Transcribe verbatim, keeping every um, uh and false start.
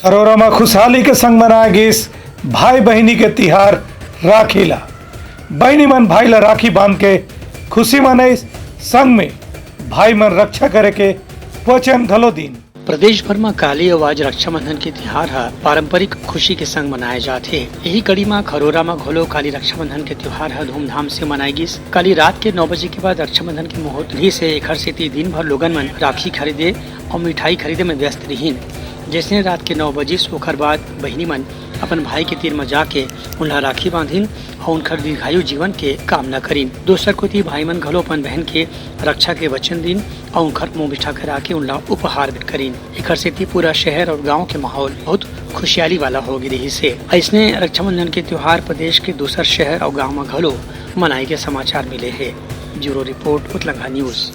खरोरा म खुशहाली के संग मनाए गिस भाई बहिनी के तिहार राखी ला। बहिनी मन भाई ला राखी बांध के खुशी मनाइस, संग में भाई मन रक्षा करे के वचन घलो दीन। प्रदेश भर म काली अउ आज रक्षाबंधन के तिहार ह पारंपरिक खुशी के संग मनाए जात हे। यही कड़ी म खरोरा म घलो काली रक्षाबंधन के तिहार ह धूमधाम से मनाए गिस। काली रात के नौ बजे के बाद रक्षाबंधन के मुहूर्त रहिस हे, एखर सेती दिन भर लोगन मन राखी खरीदे अउ मिठाई खरीदे में व्यस्त रिहिन। जैसने रात के नौ बजिस, ओखर बाद बहिनी मन अपन भाई के तीर म जाके उनला राखी बांधिन अउ उनखर दीर्घायु जीवन के कामना करिन। दूसर कोति भाई मन घलो अपन बहन के रक्षा के वचन दीन अउ उनखर मुंह मीठा करा के उनला उपहार भेंट करिन। एखर सेती पूरा शहर अउ गांव के माहौल बहुत खुशहाली वाला हो गे रिहिस हे। अइसने रक्षाबंधन के त्योहार प्रदेश के दूसर शहर अउ गांव म घलो मनाए के समाचार मिले हे। Bureau report, Utlangha news.